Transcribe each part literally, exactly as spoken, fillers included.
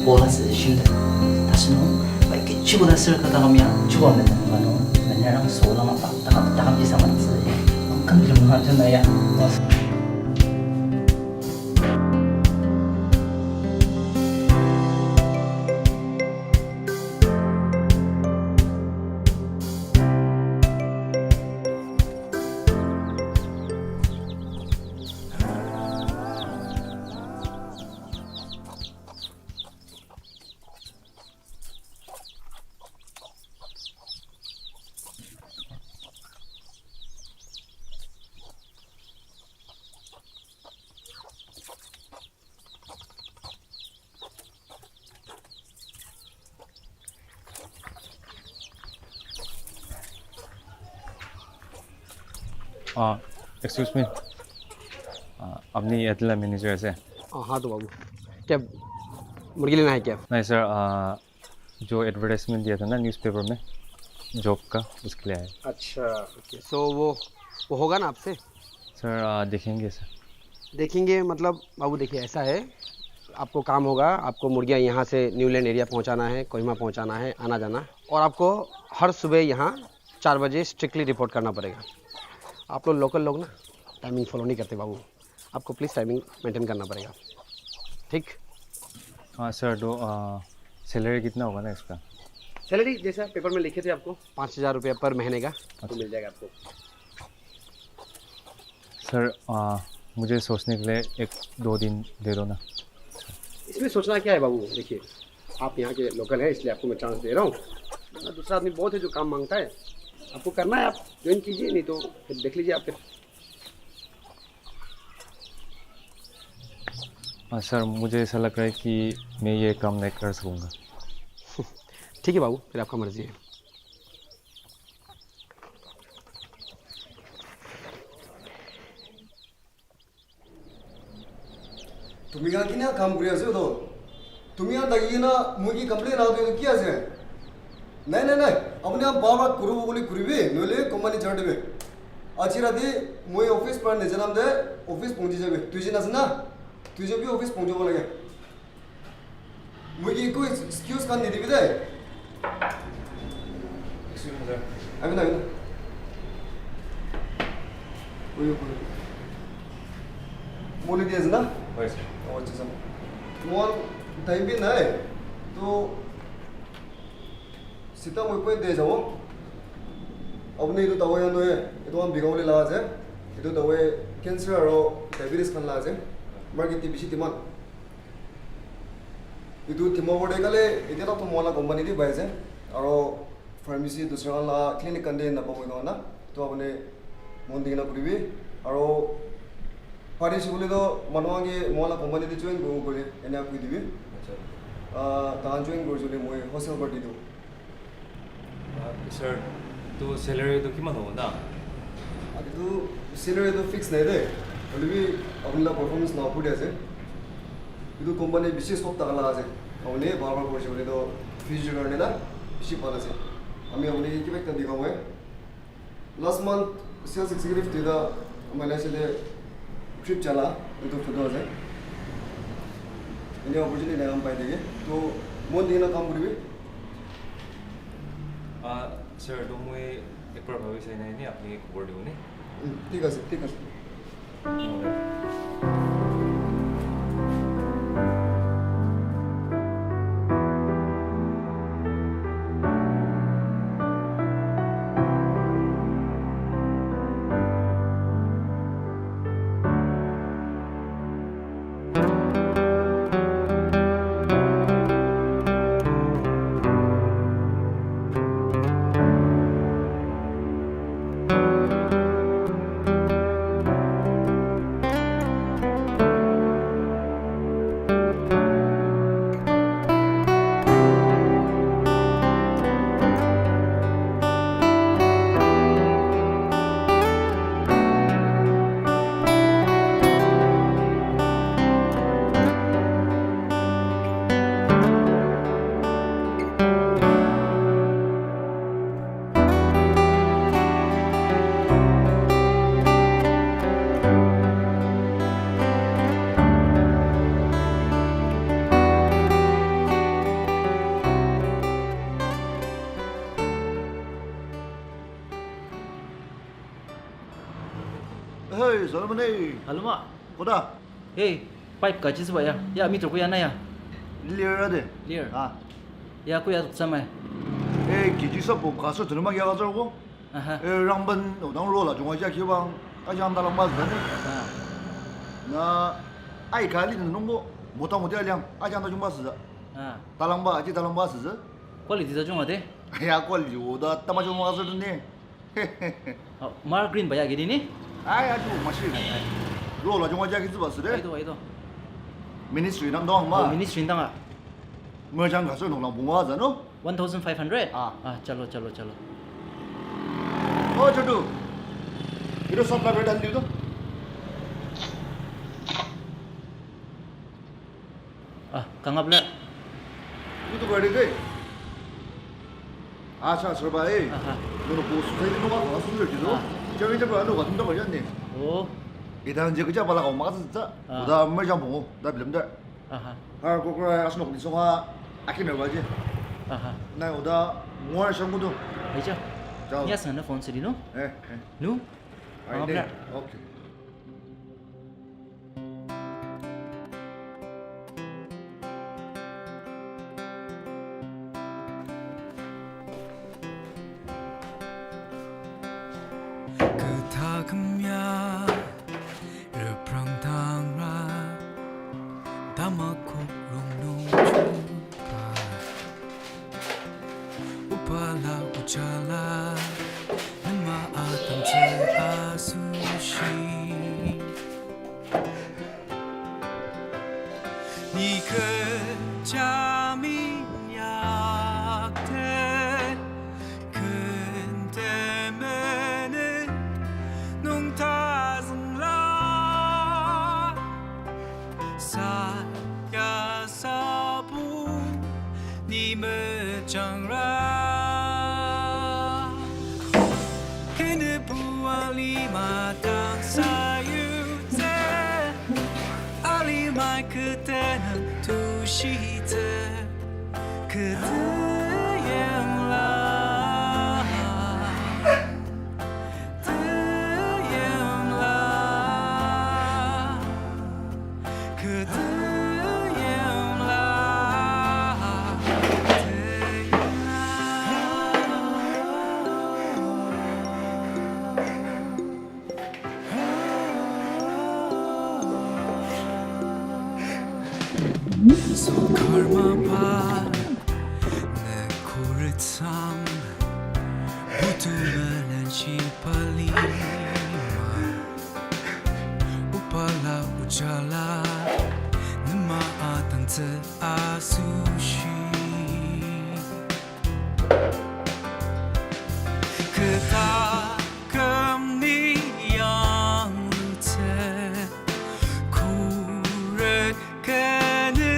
Bola sü shilde. Tashi nung, bai kechi bola sür ka takam ya, chuba mena ka nung, mena rang sola ma pa, takam, takam ji sama tsü ya. Kam bilang ma tena ya. Ah, excuse me. Ah, apni yatela manager ase? Ah, हाँ तो बाबू, क्या मुर्गी लेना है क्या? नहीं sir, ah, जो advertisement दिया था ना newspaper में, job का, उसके लिए आया। अच्छा, ओके। So वो, वो होगा ना आपसे? सर, आ, देखेंगे सर। देखेंगे मतलब बाबू, देखिए, ऐसा है, आपको काम होगा, आपको मुर्गियाँ यहाँ से न्यू लैंड एरिया पहुँचाना है, कोहिमा पहुँचाना है, आना जाना, और आपको हर सुबह यहाँ चार बजे स्ट्रिक्टली रिपोर्ट करना पड़ेगा। आप लोग लोकल लोग ना, टाइमिंग फॉलो नहीं करते बाबू। आपको प्लीज टाइमिंग मेंटेन करना पड़ेगा, ठीक? हाँ सर, तो, आ, सैलरी कितना होगा ना इसका? सैलरी जैसा पेपर में लिखे थे आपको, पाँच हजार रुपया पर महीने का, वो अच्छा। मिल जाएगा आपको। सर, आ, मुझे सोचने के लिए एक दो दिन दे दो ना। इसमें सोचना क्या है बाबू, देखिए, आप यहाँ के लोकल हैं, इसलिए आपको मैं चांस दे रहा हूँ। दूसरा आदमी बहुत है जो काम मांगता है, आपको करना है, आप ज्वाइन कीजिए, नहीं तो फिर देख लीजिए आप फिर। हाँ सर, मुझे ऐसा लग रहा है कि मैं ये काम नहीं कर सकूँगा। ठीक है बाबू, फिर आपका मर्जी है। তুমি এখানে কিনা কাম করে আছো তো? তুমি এখানে থাকি কিনা মুরগি কমপ্লেন আও তো কি আছে? নাই, নাই, নাই, আপুনি আমাক বাৰ বাৰ কৰিব বুলি কৰিবি, নহ'লে কোম্পানী ছাৰ দিবি। আজি ৰাতি মই অফিচ পৰা নেজানাম দে, অফিচ পহুঁচি যাবি। দুইজন আছে না? দুইজন বি অফিচ পহুঁচিব লাগে। Moi ki ekko excuse khan nidibi de. Excuse me, sir. Abina, abina. Oi, oi, oi. Moli di ase na? Oi, sir. Oh, acha, sir. Mon time bi nai. To, sita moi point te jabo. Apuni etu dawai khan toh, etu khan bika bole la ase. Etu dawai cancer aro diabetes khan la ase. Market te bishi demand. Etu Dimapur te kale, etia tak to moila company te pai ase. Aro pharmacy dusra khan la clinic khan te napabo etu khan na. To apuni mon dikena kuribi. Aro pari shibole to manu khan ke moila company te join kuribo kuri, ena koi dibi. Acha. Ah, tahan join kuri shibole moi hostel party to. Ah, sir, to salary to kiman hobo na? Ah, etu salary to fix nai de. Hoilebi apuni la performance la opor te ase. Etu company bishi scope thaka la ase. Apuni bhal bhal kuri shibole to future karone na bishi bhal ase. Ami apuni kiba ekta dikha hobo. Last month sales executive tuita Malaysia te trip jala, etu photo ase. Enia opportunity na kam pai dike. To mon dikena kam kuribi. Ah, sir, to moi ekbar bhabi sai na, ni apuni khobor dibo ne? Hmm, thik ase, thik ase. Salomon, eh. Aloma. Koda? Hey, pipe ka jisüba ya. Ya, meter ko ya na ya. Lir ade. Lir. Ah. Ya, ko ya tok samai. Eh, kiji sapo ka so tenema ya ka zor ko. Aha. Eh, rangben, odang rola junga ja kibang, ajang talangba zane. Ah. Na, ai kali nungbo, mota mota aliang, ajang ta jungba süza. Ah. Talangba, aji talangba süza. Quality ta junga de. Ya, quality, oda tama jungba ka zor ne. Oh, mar green ba ya gidi ni? Ai, ajo, mashi. Ai, ai. Rola junga ja kitsüba süde. Aido, aido. Ministry nang dong ma. Oh, ministry dang a. Merchant ka so nung lang bunga zano. One thousand five hundred? Ah. Ah, chalo, chalo, chalo. Oh, chalo. Ito sap la berdan dito. Ah, kangap la. Ito gari de. Acha, sir ba, eh. Aha. Nono ko society nunga kanga sumser jino. Ah. Jari jaba ano ka tunda ka yanni. Oh. Idan je kecha bala ka maka tsitsa. Ah. Oda merchant bungo, da bilemda. Aha. Har kokra asenok nisung a aki merba ji. Aha. Na oda ngor shang kudo. Aija. Chao. Ni asang na phone sidi no? Eh, eh. No? Ai, kangap ne. La. Okay. Kü taküm ya reprang tangra, tamakok rongnung chuba. Obala ojala, nema atangtsü asoshi. Ni kecha minyakte, ken temenen nung tazüngla. Saya sabu ni mejangra. Kenübu alima dang sayutsü, alimai kü tenük tushitsü, kü teyimla. Teyimla, kü teyimla, teyimla. Sokarmaba ne kuritsang, butu melenshi palima. Obala ojala, nema atangtsü asoshi. Kü taküm ni yanglutsü, khuret kenü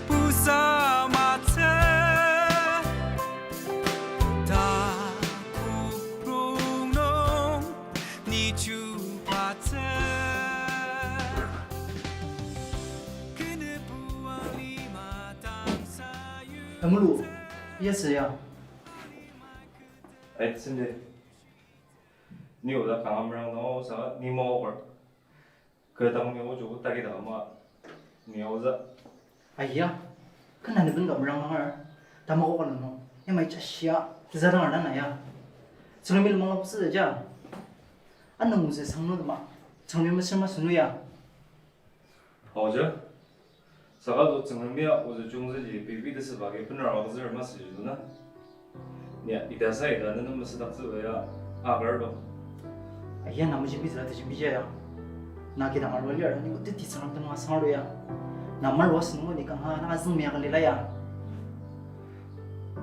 pusamatsü, ta kuprong nung ni chubatsü. Kenübu alima dang sayutsü. Amulu, yes ya. Aitsündi. Ni oda kanga merang nung saka ni maoker. Kü dang ni ojo tagi dang ma ni oza. Aiya, kena ni ben ka merang nungar. Tamako ka nung. Yamai ja shia. Teza dang arda na ya. Tsüngremi lemang la putsü ja. Anung oze sangnu tema. Tsüngremi mesür masü nu ya. Aoja, saka do Tsüngremi ya ozü jungzüji pei pei tesüba agi bener agütsür masüji do na. Nia, ita sa ita ne nem mesüdaktsüba ya agar do. Aya, na meji pizüla teji mija ya. Na kidang arua lir, ni teti Tsüngrem tenüng asang arua ya. Na marua sünung ni kanga na azüng mia kalila ya.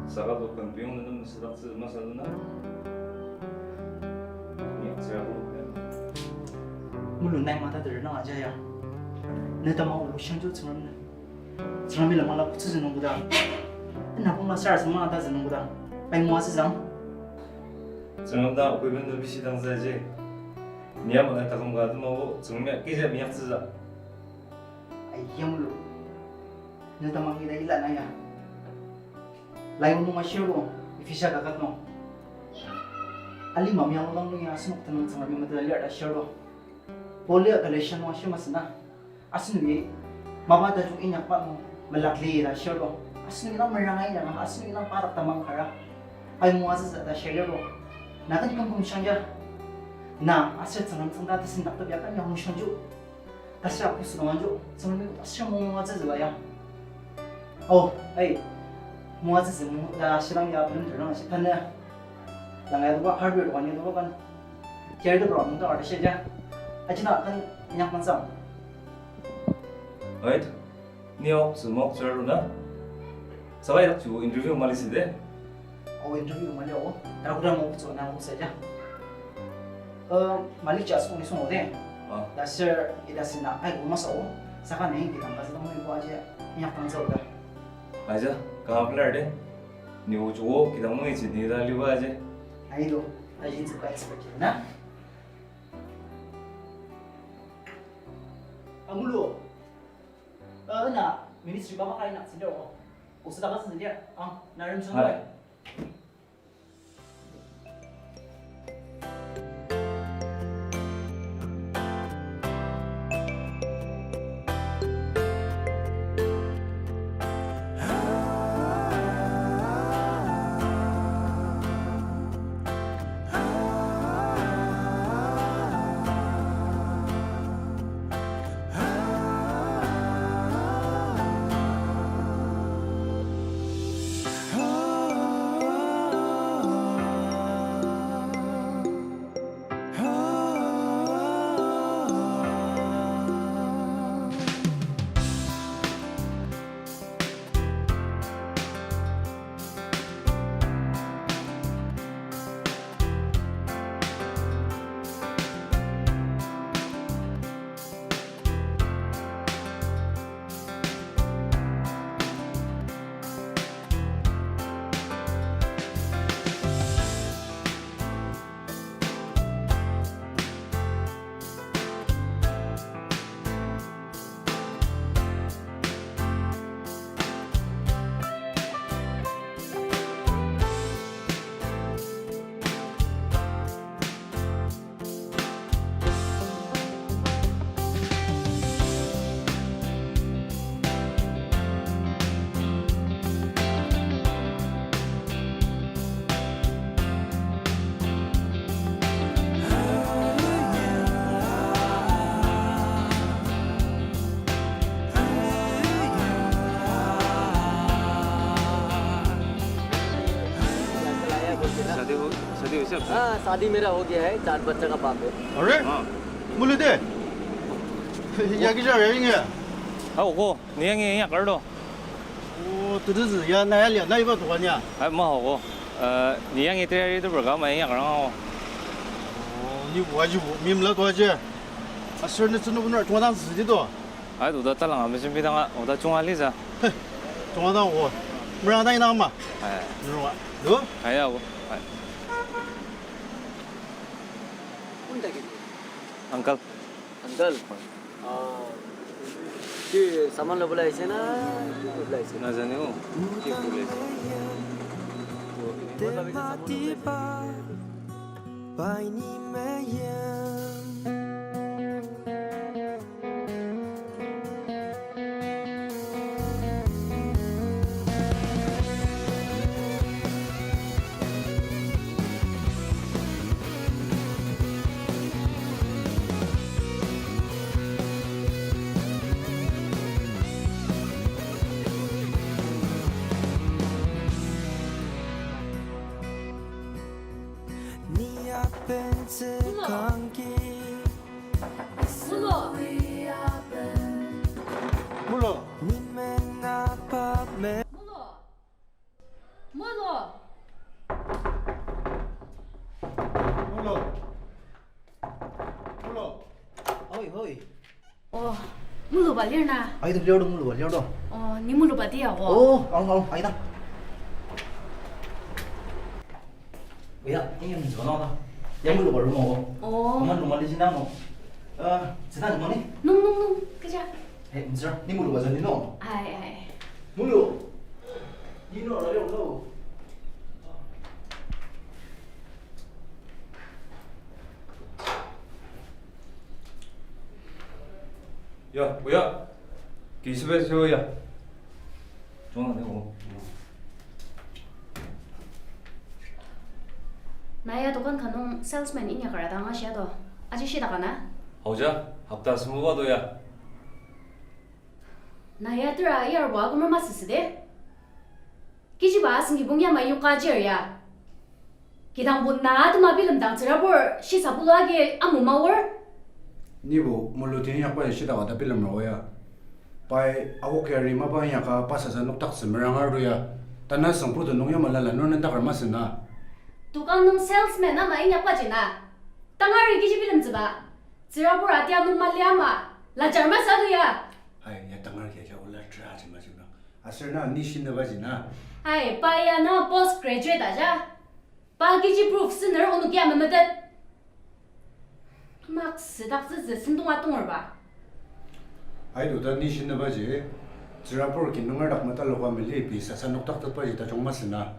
Saka do kan piyong ne nem mesüdaktsü masü do na. Ni atsüra ko. Mulu nai mata der na aja ya. Ne tamang ulu shang ju Tsüngrem ne. Tsüngremi lemang la putsü zünung koda. Na pung la sar sema ta zünung koda. Pai mua sezang. Tsüngrem ta okui ben do bishi dang zaji. Nia mana taküm ka tuma o Tsüngrem ya kija miak tsüza. Ai yamulu. Ne tamang ida ila na ya. Layo nung ashir lo, Efisa kaket nung. Alima miang lo nung ya asenok tenüng Tsüngremi mata lir ta ashir lo. Paul ya Galatian nung ashi masü na. Asenoki mapa tajung inyakba nung melakli ta shirlo. Asenoki dang meranga inyaka, asenoki dang pa dak tamang kara. Ai moatsütsü ta shirlo. Na kani küm küm shang ya. Na aser Tsüngrem tsüngda tesendaktep ya kani ya mung shang ju. Taser apu sü dang anju, Tsüngremi taser mung moatsütsüba ya. Oh, ai, moatsütsü mung ta shidang ya belem terang shi tanü. Langa doba hardware dokan ya doba kan. Care to bro, mung ta artist ya. Ajina kan inyak mansam. Ait, ni ok sü mok sür na. Saka yak ju interview mali side. Aw, interview mali o. Tara kura mok tso na mok saja. Eh, mali jas kong isung ode. Ah. Taser ida sina ai kong masa o. Saka ni kita masa tong ni ko aja inyak tang zau da. Aja, ka apply de. Ni o jo kita mo ichi ni da liwa aja. Ai do, ai jin zika expert na. Amulu. Eh, na ministry baba kai na sendiri o. Osu daga sendiri. Ah, na rem sendiri. Hai. शादी हो, शादी हो गया आपका? हाँ, शादी मेरा हो गया है, चार बच्चा का बाप है। अरे? हाँ। Mulu de? Ya kija ya inge? Ah, oko, ni yangi ya kardo. Oh, tutu ya na ya lia, na iba dokan ya? Ai, ma oko. Eh, ni yangi teri tu berka ma ya karang ako. Oh, ni bu aji bu, mimla tu aji. Aser ni tsunu bener, tunga dang sidi tu. Ai, oda talang a mejembidang a, oda chunga lisa. He, chunga dang o. Merang dang inang ma. Ai. Nurunga. Lo? Ai, ya, o. Ai. Uncle. Uncle. Ah. Ki saman lobula aise na, ki lobula aise? Na jani o. Ki lobula aise? Mulu. Mulu. Mulu. Mulu. Mulu. Mulu. Oi, oi. Oh, Muluba lir na? Ai, to lir do, Muluba lir do. Oh, ni Muluba tia o? Oh, ang, ang, ai na. Oya, ini yang jona na. Yang Muluba room o. Oh. Kaman room ali jinang o. Eh, jina room ni? Nung, nung, nung, keja. Eh, mzra, ni Muluba jani no? Ai, ai. Mulu. Ni no, la yo no. Ya, oya. Ki shibai seo ya. Jona ne o. Na ya dokan ka nung salesman inyakar dang ashia do. Aji shidaka na? Aoja, hopta sümba do ya. Na ya tera iyar wa kümer masü süde. Kechiba asüng kibong yamai yoka jir ya. Kidangbo na atema bilemdang tsürabur shisa bulu agi amu maor. Nibo mulu tin yakba shidaka ta bilemra oya. Pai awok yari mapa inyaka pasasa noktak semerang ardu ya. Tanü süngputu nung yamala la nunendakar masü na. Tukang nung salesman ama inyakba ji na. Tangari kechi bilemtsüba. Tsürabur atia nung mali ama. Lajar masü adu ya. Hai, ya tangar kia kia ola tra ji ma ji ma. Aser na ni shinaba ji na. Hai, pa ya na post graduate aja. Pa kechi proof süner onok ya memetet. Mak südaktsütsü sentong atongerba. Aido ta ni shinaba ji, tsürabur ki nunger dak mataloka mali pei sasa noktaktetba ji tajung masü na.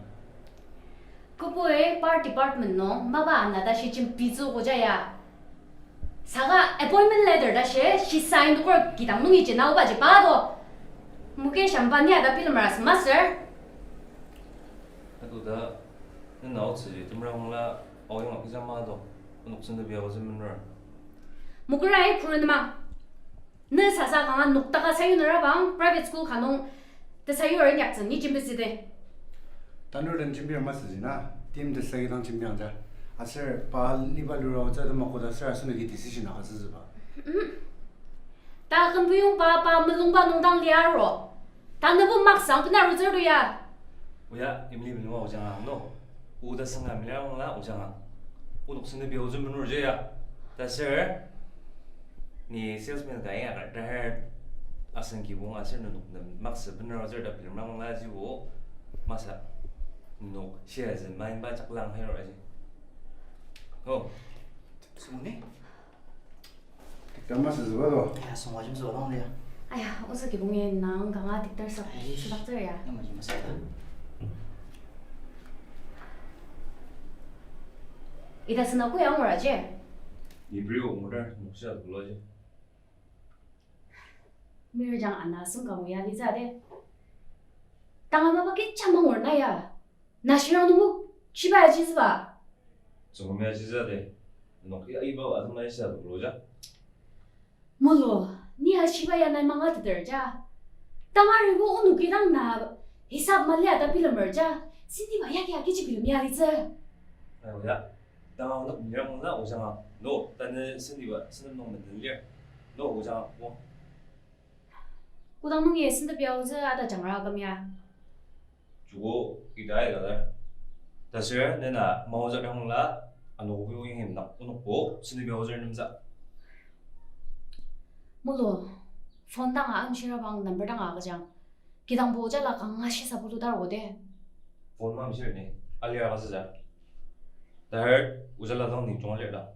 Koboi par department nung mapa ana ta shi jembitsü koja ya. Saka appointment letter ta shi, shi sign dokur kidang nungi ji naoba ji pa do. Mukesh Ambani ata bilemra sü masür. Ato ta, ne nao tsüji temrangla aoyong akija ma do, onok sendebia ozü menur. Mokera ai purun ma. Ne sasa kanga noktaka sayuner abang private school ka nung tesayur inyaktsü ni jembitsü de. Tanur den jembir masüji na, tim tesayur dang jembiang ja. Aser pa liba lura otsü tema koda aser asenoki decision agütsütsüba. Mm. Ta kenbuyong pa, pa melungba nung dang liaro. Tanübo maksang bena rutsür do ya. Oya, imli melunga ojanga no. Oda sanga meliangla ojanga. Onok sendebia ozü menur je ya. Taser, ni salesman ka ya kar tahar asüng kibong aser nenok nem maksü bener ozür ta bilemrangla jibo masa nenok shia zin main ba jaklang hairo aji. Oh. Sungni? Tiktar masü züba do. Aya, sungwa jim züba dang lia. Aya, osa kibongi nang kanga tiktar sak. Eish. Sedaktsür ya. Nama jim masü ta. Ita sena koya angora je. Ni brio ngora noksa kulo je. Mirjang ana sung kamo ya liza de. Tanga mapa kecha mangur na ya. Na shirang nungbo shiba ya jizüba. Tsungkam ya jiza de. Nok ya iba wa atema ya sa kulo ja. Mulu, ni ya shiba ya nai manga teter ja. Tangaribo onoki dang na hisab malia ta bilemer ja. Siniba yagi agi ji bilem ya litsü. Ayo ya. Tanga onok mira mona ojanga. No, tanü siniba, sini nung menden lir. No, ojanga wang. Kodang nung ye sendep ya ozü ata jangra aküm ya. Joko ita aika lar. Taser nena maoza rangla ano obi oying him nak onokbo sendep ya ozü nemza. Mulu, phone dang a amshira bang number dang a kajang. Kidangbo jala kanga shisa bulu dar wode. Phone ma amshir ni, alir aga sasa. Dar ojala dang ni jong alir dang.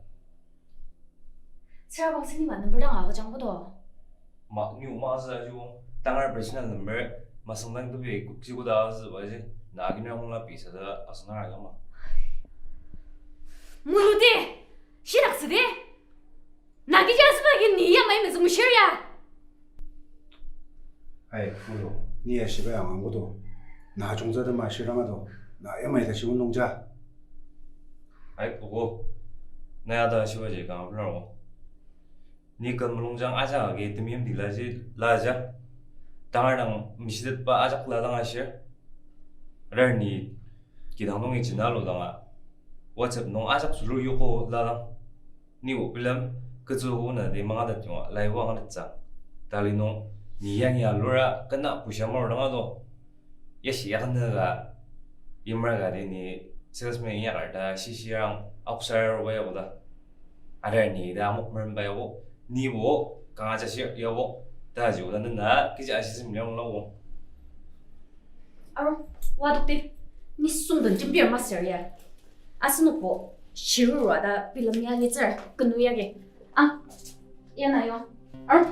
Sera bang sini ma number dang aga jang kodo. Ma, ni ma sa ju, tangar personal number, masang dang tu bi kuk ji koda sa ba ji, na agi na mula pi sa da asang na aga ma. Mulu de, shirak sa de. Na kechi asüba agi ni yamai mezüngmeshir ya. Ai, Mulu, ni ya shiba ya angang kodo. Na jungtsü tema shirang ado. Na yamai ta shiwon nungja. Ai, ogo. Na ya ta shiba ji kanga pura ogo. Ni kan mulungjang ajak agi temim di laji laja. Tangar dang mishitetba ajak la dang ashir. Rar ni kidang nungi jina lo danga. WhatsApp nung ajak zülur yoko la dang. Ni o bilem, ketsü o na di manga dat yonga, lai wa nga dat tsang. Tali nung, ni yang ya lura, kena pusha maro dang ado. Yashi ya kena ga, imra ga di ni salesman ya kar ta, shi shi yang, aksar wa ya da. Ada ni da amok meren ba ya bo, ni bo, kanga ja shi ya bo, ta ji o da na, kija shi sim liang la wo. Aro, wa dok di, ni sung den jembir master ya. Asenokbo, shiruru ada bilem ya litsür, kenu yagi. Ah, ya na yo. Ar.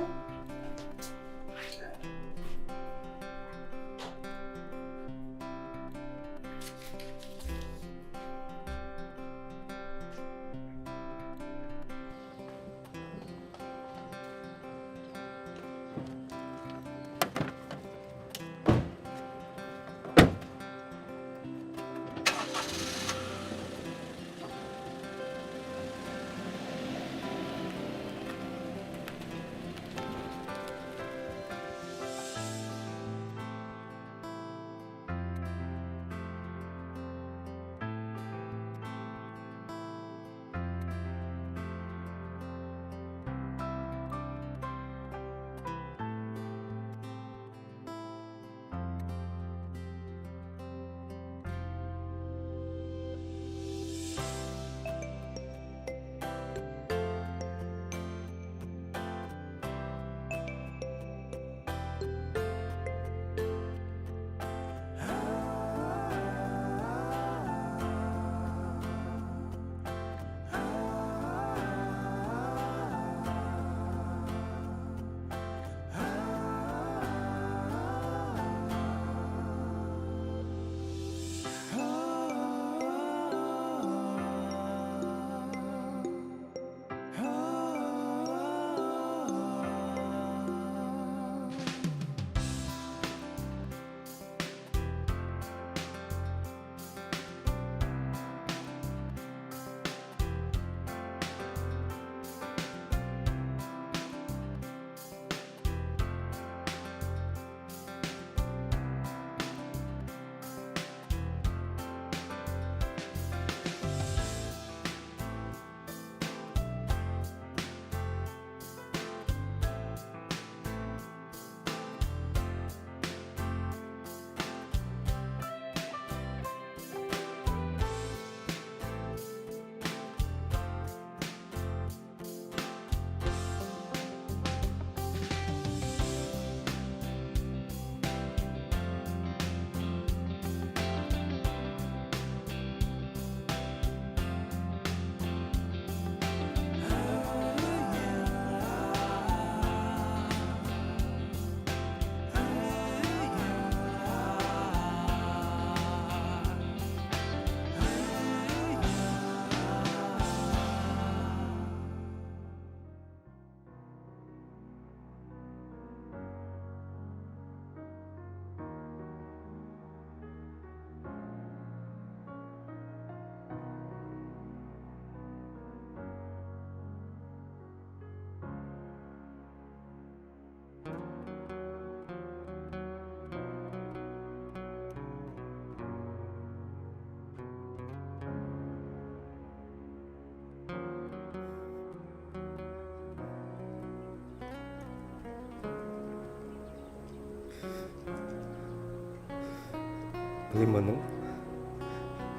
Lima nung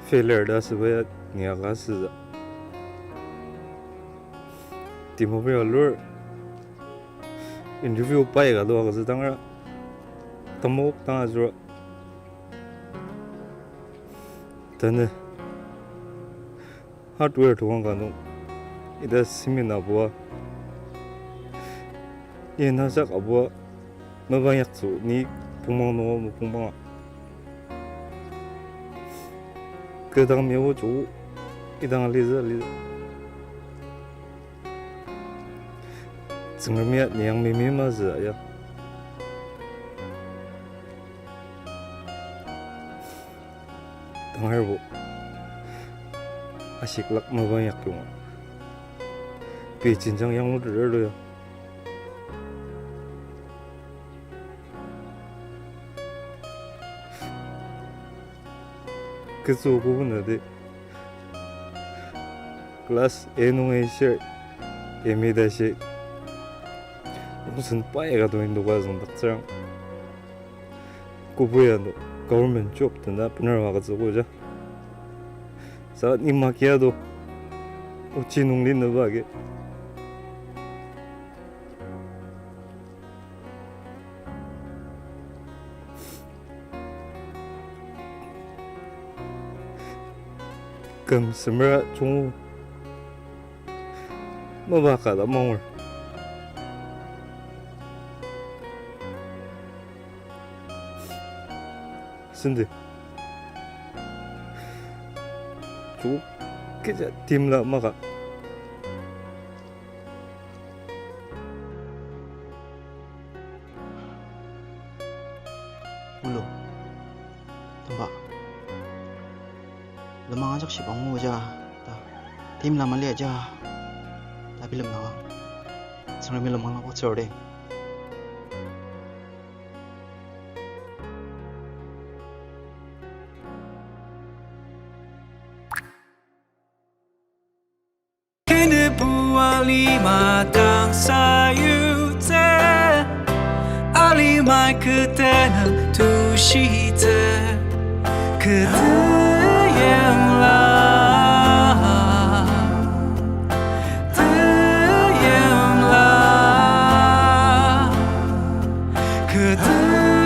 failure ta asüba ya ni aka asütsü. Dimapur alur interview pai ka to agütsü tangra tamok tang azüra. Tanü hardware tokang ka nung ita cement abua, ina sak abua, mapang yaktsü ni pungmang nunga mapungmanga. Kü dang miabu joko idang alitsü alitsü. Tsüngremi ya ni yang mimi masü ya. Tangarbo ashiklak mapang yak yonga. Pei jenjang yanglur tererlo ya. Kütsü kobo na di class A nung aishir, A M E tashi rongsen pai ka to indoka züngdaktsürang. Kobo ya to government job tena bener agütsüogo ja. Sa ni makia to ochi nung linüba agi. Küm semera chungu mapa ka ta mangur. Sende. Chu kecha timla maka. Ulu. Temba. Lenmang ajak shibang ngu ja. Ta. Timla mali aja. Ta bilem na. Tsüngremi lenmang la otsür de. Kenübu alima dang sayutsü, alimai kü tenüng tushitsü, kü teyimla, teyimla, kü te-